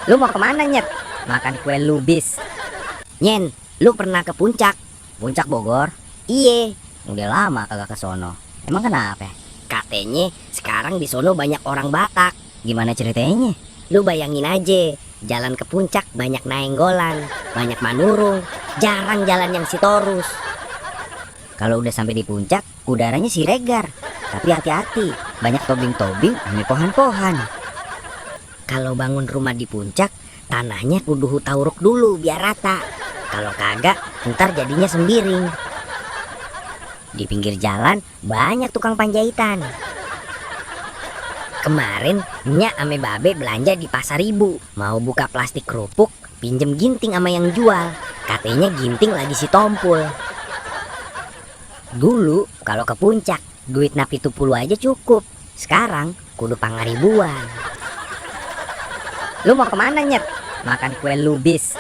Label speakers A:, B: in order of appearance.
A: Lu mau kemana Nyet? Makan kue lubis. Nyen, lu pernah ke puncak? Puncak Bogor? Iye, udah lama kagak ke sono. Emang kenapa? Katanya sekarang di sono banyak orang Batak. Gimana ceritanya? Lu bayangin aja, jalan ke puncak banyak naenggolan, banyak manurung, jarang jalan yang sitorus. Kalau udah sampai di puncak, udaranya siregar. Tapi hati-hati, banyak tobing-tobing ame pohan-pohan. Kalau bangun rumah di puncak, tanahnya kudu tauruk dulu biar rata. Kalau kagak, ntar jadinya sembiring. Di pinggir jalan banyak tukang panjaitan. Kemarin Nya ame Babe belanja di pasar Ibu, mau buka plastik kerupuk, pinjem ginting sama yang jual. Katanya ginting lagi si tompul. Dulu kalau ke puncak duit napi 70 aja cukup. Sekarang kudu pangaribuan. Lu mau kemana Nyet? Makan kue lubis.